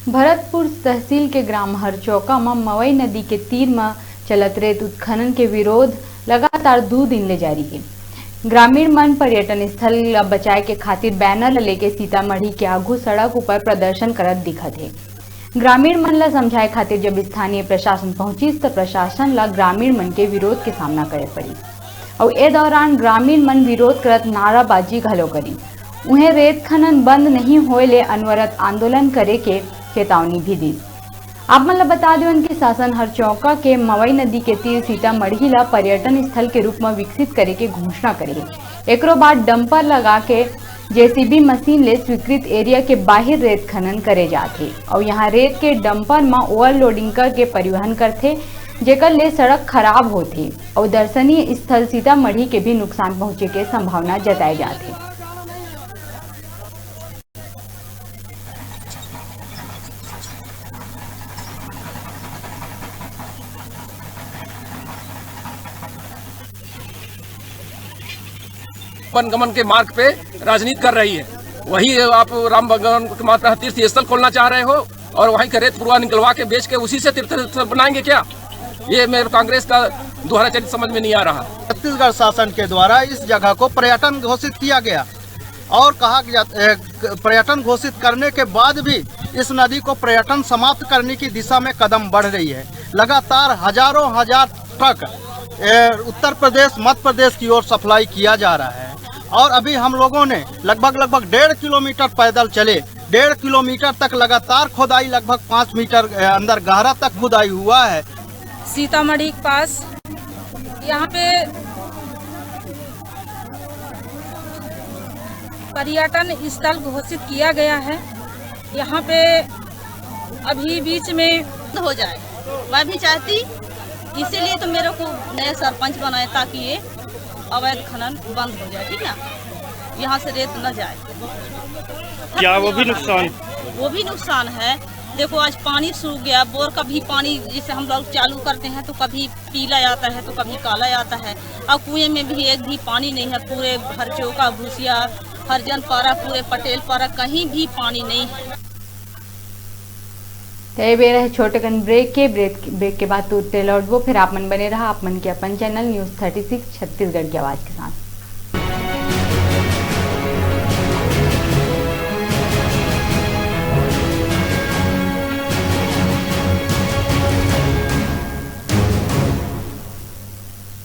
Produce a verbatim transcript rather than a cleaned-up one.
भरतपुर तहसील के ग्राम हरचौका म मवई नदी के तीर म चलत रेत उत्खनन के विरोध लगातार दू दिन ले जारी हे। ग्रामीण मन पर्यटन स्थल ल बचाए के खातिर बैनर ल लेके सीतामढ़ी के आगू सड़क ऊपर प्रदर्शन करत दिखत हे। ग्रामीण मन ल समझाए खातिर जब स्थानीय प्रशासन पहुंचिस, त प्रशासन ल ग्रामीण मन के विरोध के सामना करे पड़िस। अउ ए दौरान ग्रामीण मन विरोध करत नाराबाजी घलो करिन। उहें, रेत खनन बंद नहीं होए ले अनवरत आंदोलन करे के चेतावनी भी दीस। आप मन ल बता देवन कि शासन हरचौका के मवई नदी के तीर सीतामढ़ी ल पर्यटन स्थल के रूप म विकसित करे के घोषणा करे हे। एकरो बाद डंपर लगा के जेसीबी मशीन ले स्वीकृत एरिया के बाहिर रेत खनन करे जात हे अउ यहाँ रेत के डंपर म ओवरलोडिंग करके परिवहन करथे, जेकर ले सड़क खराब होथे अउ दर्शनीय स्थल सीतामढ़ी के भी नुकसान पहुंचे के संभावना जताए जात हे। वन गमन के मार्ग पे राजनीति कर रही है। वही आप राम गमन के मार्ग पर तीर्थ स्थल खोलना चाह रहे हो और वहीं का रेत पुरवा निकलवा के बेच के उसी से तीर्थ स्थल बनाएंगे क्या? ये मेरे कांग्रेस का दोहरा चरित्र समझ में नहीं आ रहा। छत्तीसगढ़ शासन के द्वारा इस जगह को पर्यटन घोषित किया गया और कहा कि जात-, ए, क-, पर्यटन घोषित करने के बाद भी इस नदी को पर्यटन समाप्त करने की दिशा में कदम बढ़ रही है। लगातार हजारों हजार ट्रक, ए, उत्तर प्रदेश, मध्य प्रदेश की ओर सप्लाई किया जा रहा है और अभी हम लोगों ने लगभग, लगभग डेढ़ किलोमीटर पैदल चले, डेढ़ किलोमीटर तक लगातार खुदाई, लगभग पाँच मीटर, ए, अंदर गहरा तक खुदाई हुआ है। सीतामढ़ी के पास यहाँ पे पर्यटन स्थल घोषित किया गया है। यहाँ पे अभी बीच में हो जाए, मैं भी चाहती, इसीलिए तो मेरे को नए सरपंच बनाए ताकि ये अवैध खनन बंद हो जाए, ठीक है, यहाँ से रेत न जाए। क्या वो भी नुकसान? वो भी नुकसान है। देखो, आज पानी सूख गया, बोर का भी पानी जैसे हम लोग चालू करते हैं तो कभी पीला आता है तो कभी काला आता है, और कुएं में भी एक भी पानी नहीं है। पूरे हरचौका, भूसिया, हरजन पारा, पूरे पटेल पारा कहीं भी पानी नहीं है। तो ये बेरा है छोटे कन ब्रेक के। ब्रेक ब्रेक के बाद तुरते लौटबो। फिर आप मन बने रहा आप मन के अपन channel news thirty six Chhattisgarh की आवाज के साथ।